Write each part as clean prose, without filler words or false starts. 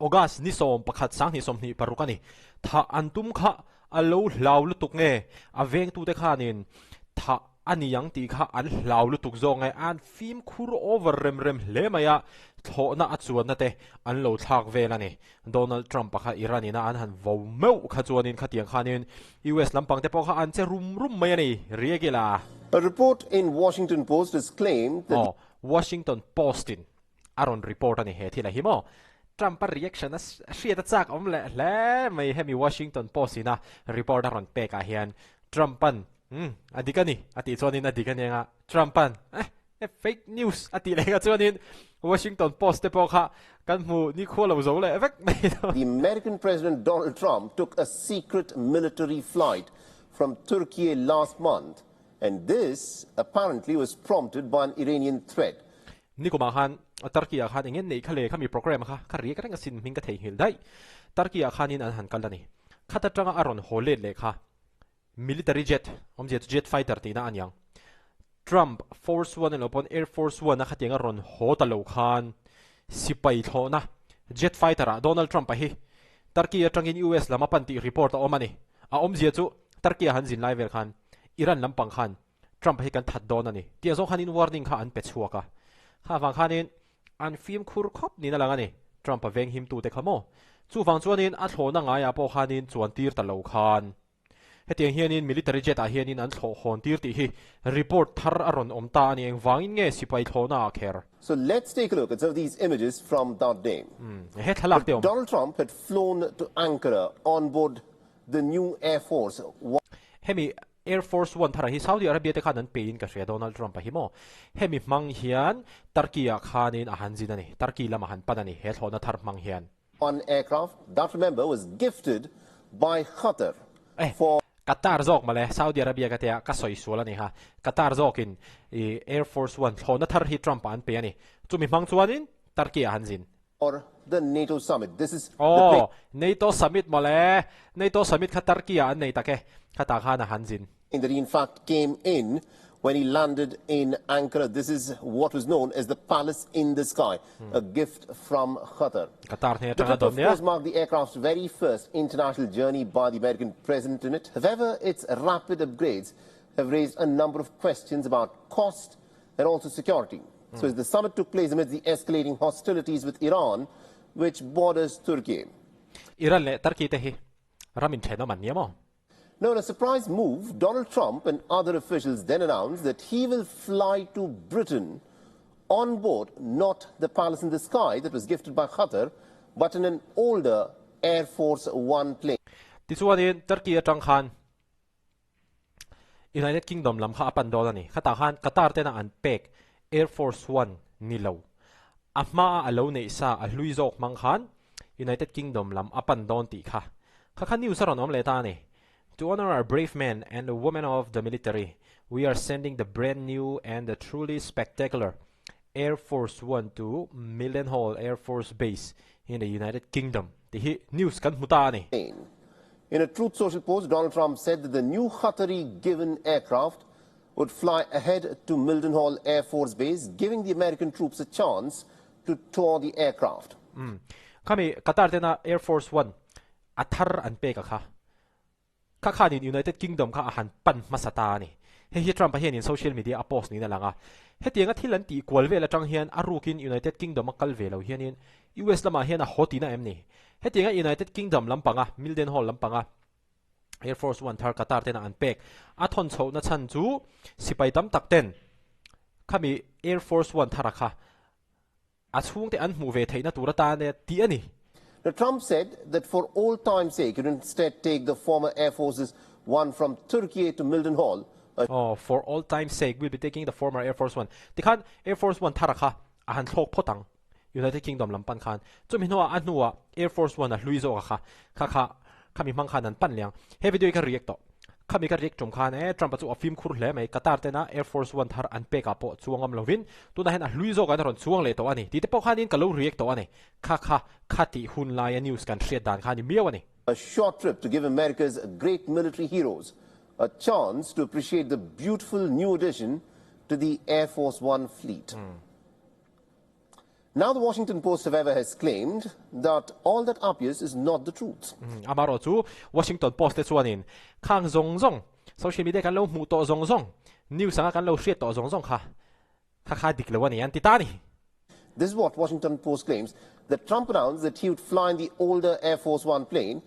August ni 11 2026 a ni. Thah an tum kha a lo hlau lutuk nge, a vengtute khanin thah a ni ang tih kha an hlau lutuk zawk nge, an fimkhur over rem rem hle mai a, thlawhna a chuanna te an lo thlak vel a ni. Donald Trump-a kha Iran ina an han vo meuh kha chuanin khatiang khanin US lampang te pawh kha an che rum rum mai a ni, Riegila. A report in Washington Post has claimed that Aw, Washington Post-in a rawn report a ni he thil a hi maw? Trump-a reaction a hriat a chak awm leh hle mai hemi Washington Post ina report a rawn pek ah hian Trump-a'n umm a dik a ni a tih chuanin a dik a nia Trump-a'n eh eh fake news a tih leh kha chuanin Washington Post te pawh kha kan hmu nikhua lo zo leh vek mai dawn. The American President Donald Trump took a secret military flight from Turkey last month and this apparently was prompted by an Iranian threat. Nikumah khan Turkey ah khan eng nge neih kha le khami program kha ka riak reng asin hming ka theihnghilh daih. Turkey ah khanin an han kal a ni. Khat atanga a rawn haw let leh kha military jet awmzia chu jet fighter tihna a niang. Trump Force One emaw pawn Air Force One a khatiang a rawn haw ta lo khan sipai thlawhna jet fighter ah Donald Trump a hi Turkey atangin US lam a pan tih report a awm a ni. A awmzia chu Turkey ah han zin lai vel khan Iran lampang khan Trump hi kan that dawn a ni tih zawng khanin warning kha an pe chhuak a, kha vang khanin an fimkhur khawp niin a lang a ni, Trump a veng himtute kha maw? Chuvang chuanin a thlawhna ngaiah pawh khanin chuan tir ta lo khan hetiang hianin military jet ah hianin an thlawh hawn tir tih hi report thar a rawn awm ta a ni, engvangin nge sipai thlawhna ah kher? So let's take a look at some of these images from that day. He thlalak te awm. Donald Trump had flown to Ankara on board the new Air Force One. Hemi Air Force One thar ah hi Saudi Arabia te khan an pe in ka hria Donald Trump a hi maw? Hemi hmang hian Turkey ah khanin a han zin a ni, Turkey lam a han pan a ni he thlawhna thar hmang hian. One aircraft that remember was gifted by Qatar Eh, for. Qatar zawk mawle, Saudi Arabia ka tia ka sawi sual a ni kha. Qatar zawkin i Air Force One thlawhna thar hi Trump ah an pe a ni. Chumi hmang chuanin Turkey ah han zin. Or the NATO summit. This is the Aw, NATO summit mawle. NATO summit kha Turkey ah an nei tak e. Khatah khan a han zin. That he in fact came in when he landed in Ankara. This is what was known as the Palace in the Sky, a gift from Qatar. Qatar hne The atanga trip, dawn of nia. course, marked the aircraft's very first international journey by the American president in it. However, its rapid upgrades have raised a number of questions about cost and also security. So as the summit took place amidst the escalating hostilities with Iran, which borders Turkey. Iran leh Turkey te hi ram inthenawm an ni a maw? Now, in a surprise move, Donald Trump and other officials then announced that he will fly to Britain on board not the Palace in the Sky that was gifted by Qatar, but in an older Air Force One plane. Tichuanin Turkey atang khan United Kingdom lam kha a pan dawn a ni. Khatah khan Qatar tena an pek Air Force One ni lo. A hmaa a lo neih sa a hlui zawk hmang khan United Kingdom lam a pan dawn tih kha kha kha news a rawn awm leh ta a ni. To honor our brave men and women of the military, we are sending the brand new and the truly spectacular Air Force One to Mildenhall Air Force Base in the United Kingdom tih hi news kan hmu ta a ni. In a Truth Social post, Donald Trump said that the new Qatari-given aircraft would fly ahead to Mildenhall Air Force Base, giving the American troops a chance to tour the aircraft. Khami Qatar tena Air Force One a thar an pek a kha. Kha khanin United Kingdom kha a han pan hmasa ta a ni. Hei hi Trump-a hianin social media a post niin a lang a. Hetianga thil an tih kual vel atang hian a rukin United Kingdom a kal ve lo hianin US lamah hian a haw tihna em ni? Hetianga United Kingdom lampanga, Mildenhall lampanga Air Force One thar Qatar tena an pek a thawn chhohna chhan chu sipai tam tak ten khami Air Force One thara kha a chhungte an hmuh ve theihna tur atan e tih a ni. Now, Trump said that for old time's sake, he'd instead take the former Air Force's One from Turkey to Mildenhall. Aw, for old time's sake, we'll be taking the former Air Force One. Tikhan Air Force One thara kha a han thlawk phawt ang, United Kingdom lam pan khan. Chumi hnuah a hnuah Air Force One a hlui zawk a kha, kha kha khami hmang khan an pan liang. He video hi ka react tawh. Khami ka react tum khan e Trump-a chu a fimkhur hle mai. Qatar tena Air Force One thar an pekah pawh chuang awm lovin tunah hian a hlui zawk an rawn chuang leh tawh a ni. Tih te pawh khanin ka lo react tawh a ni. Kha kha kha tih hun laia news kan hriat dan kha a ni miau a ni. A short trip to give America's great military heroes a chance to appreciate the beautiful new addition to the Air Force One fleet. Now the Washington Post however has claimed that all that appears is not the truth. Amarawh chu Washington Post te chuanin khang zawng zawng, social media kan lo hmuh tawh zawng zawng, news anga kan lo hriat tawh zawng zawng kha kha kha dik lo a ni an ti ta a ni. This is what Washington Post claims, that Trump announced that he would fly in the older Air Force One plane.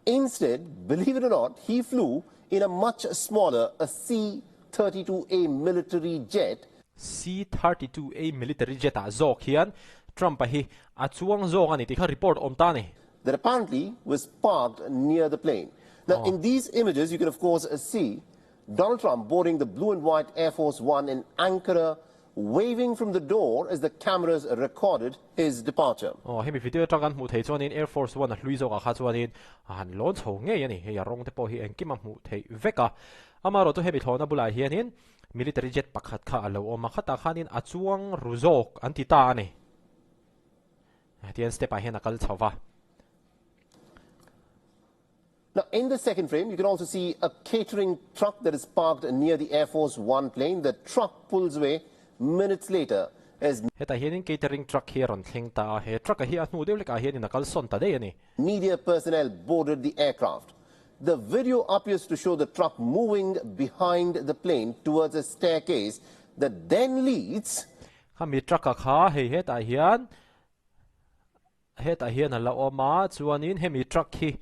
Instead, believe it or not, he flew in a much smaller, a C-32A military jet. C-32A military jet-ah zawk hian Trump-a hi a chuang zawk a ni tih kha report awm ta a ni. That apparently was parked near the plane. Now, in these images, you can of course see Donald Trump boarding the blue and white Air Force One in Ankara, waving from the door as the cameras recorded his departure. Aw, hemi video atang kan hmuh theih chuanin Air Force One a hlui zawkah kha chuanin a han lawn chho ngei a ni. Hei a rawng te pawh hi engkim a hmuh theih vek a. Amaherawhchu hemi thlawhna bulah hianin Military jet pakhat kha a lo awm a, khatah khanin a chuang ru zawk an ti ta a ni. Hetiang step ah hian a kal chho va. Now, in the second frame, you can also see a catering truck that is parked near the Air Force One plane. The truck pulls away minutes later as Hetah hianin catering truck hi a rawn thleng ta a, he truck a hi a hnu deuh hlekah hianin a kalsawn ta daih a ni. Media personnel boarded the aircraft. The video appears to show the truck moving behind the plane towards a staircase that then leads Khami truck a kha hei hetah hian hetah hian a la awm a, chuanin hemi truck hi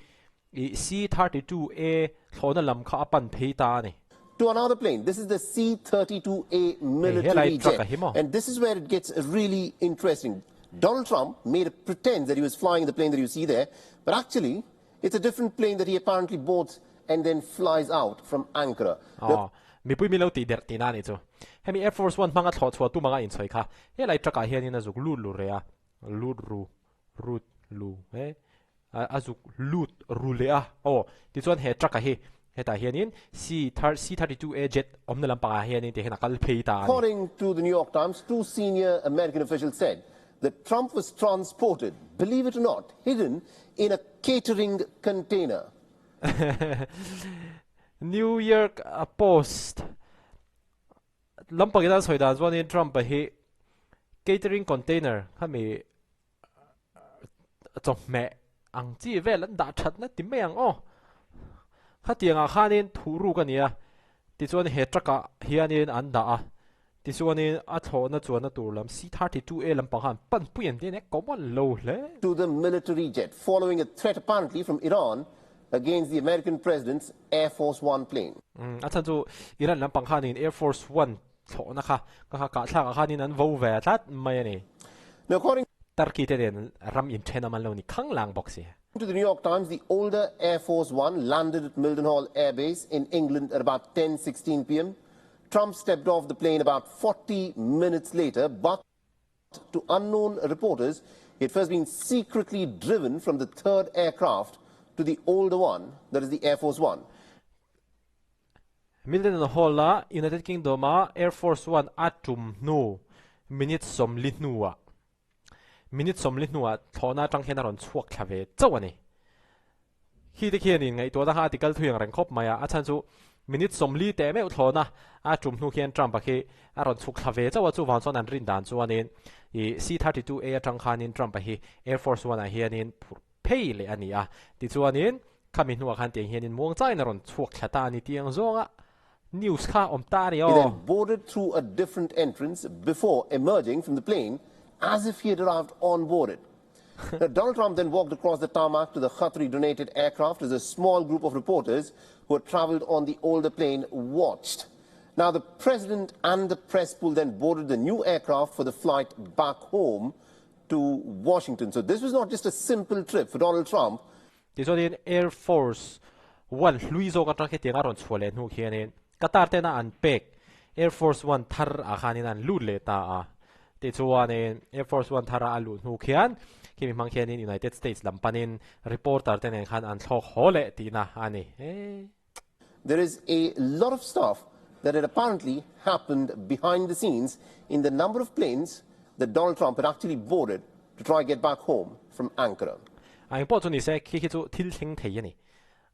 ih C-32A thlawhna lam kha a pan phei ta a ni. To another plane. This is the C-32A Hei military helai truck jet. a hi maw? And this is where it gets really interesting. Donald Trump made a pretense that he was flying the plane that you see there, but actually It's a different plane that he apparently boards and then flies out from Ankara. Aw, mipui min lo tih derh tihna a nih chu. Hemi Air Force One hmanga thlawh chhuah tum anga inchhawi kha helai truck ah hianin a zuk lut lu reh a, lut ru, rut lu he, a zuk lut ru leh a, aw, tichuan he truck ah hi hetah hianin C C-32A jet awmna lampangah hianin tihian a kal phei ta a ni. According to the New York Times, two senior American officials said that Trump was transported, believe it or not, hidden in a catering container. New York Post lampangin an sawi dan chuanin Trump-a hi catering container khami chawhmeh ang chi vel an dah thatna ti mai ang aw. Khatiangah khanin thuhruk a ni a, tichuan he truck-ah hianin an dah a. Tichuanin a thlawhna chuanna tur lam C-32A lampang khan pan pui an ti a nia, common lo hle. To the military jet following a threat apparently from Iran against the American president's Air Force One plane. A chhan chu Iran lampang khanin Air Force One thlawhna kha ka kha kahthlakah khanin an vo ve tlat mai a ni. Now according Turkey te nen ram inthen awm an lo ni khanglang bawk si. to the New York Times, the older Air Force One landed at Mildenhall Air Base in England at about 10:16 pm. Trump stepped off the plane about 40 minutes later, but to unknown reporters, he had first been secretly driven from the third aircraft to the older one, that is the Air Force One. Mildenhall-a United Kingdom-a Air Force One a tum hnu minute sawmli hnuah Minute sawmli hnuah thlawhna atang hian a rawn chhuak thla ve chauh a ni. Khi te khianin ngaihtuahna kha a ti kal thui ang reng khawp mai a, a chhan chu minute sawmli teh meuh thlawhna a tum hnu khian Trump-a khi a rawn chhuk thla ve chauh a, chuvang chuan an rin dan chuanin ih C-32A atang khanin Trump-a hi Air Force One-ah hianin phurh phei leh a ni a, tichuanin khami hnuah khan tiang hianin muang changin a rawn chhuak thla ta a ni tih ang zawnga news kha awm ta a ni He aw. then boarded through a different entrance before emerging from the plane as if he had arrived on board it. Now, Donald Trump then walked across the tarmac to the Qatari-donated aircraft as a small group of reporters who had traveled on the older plane watched. Now, the president and the press pool then boarded the new aircraft for the flight back home to Washington. So this was not just a simple trip for Donald Trump. Tichuanin Air Force One hlui zawk atang hetiang a rawn chhuah leh hnu khianin Qatar tena an pek Air Force One thar ah khanin an lut leh ta a. Tichuanin Air Force One thar a a luh hnu khian khimi hmang khianin United States lam panin reporter te nen khan an thlawk haw leh tihna a ni. There is a lot of stuff that had apparently happened behind the scenes in the number of planes that Donald Trump had actually boarded to try get back home from Ankara. A engpawh chu ni se, khi khi chu thil thleng thei a ni.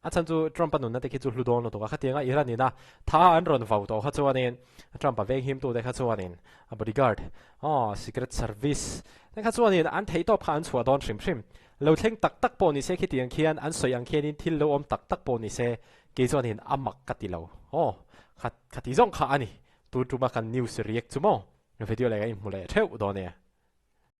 A chhan chu Trump-a nunna te khi chu hlu dawn lutuk a, khatianga Iran ina tha an rawn vau tawh kha chuanin Trump-a venghim tute kha chuanin a bodyguard, aw secret service te kha chuanin an theih tawp kha an chhuah dawn hrim hrim. Lo thleng tak tak pawh ni se khitiang khian an sawi ang khianin thil lo awm tak tak pawh ni se kei chuanin a mak ka ti lo. Aw, kha khati zawng kha a ni. Tun tuma kan news react chu maw? Video leh ka inhmu leh theuh dawn e.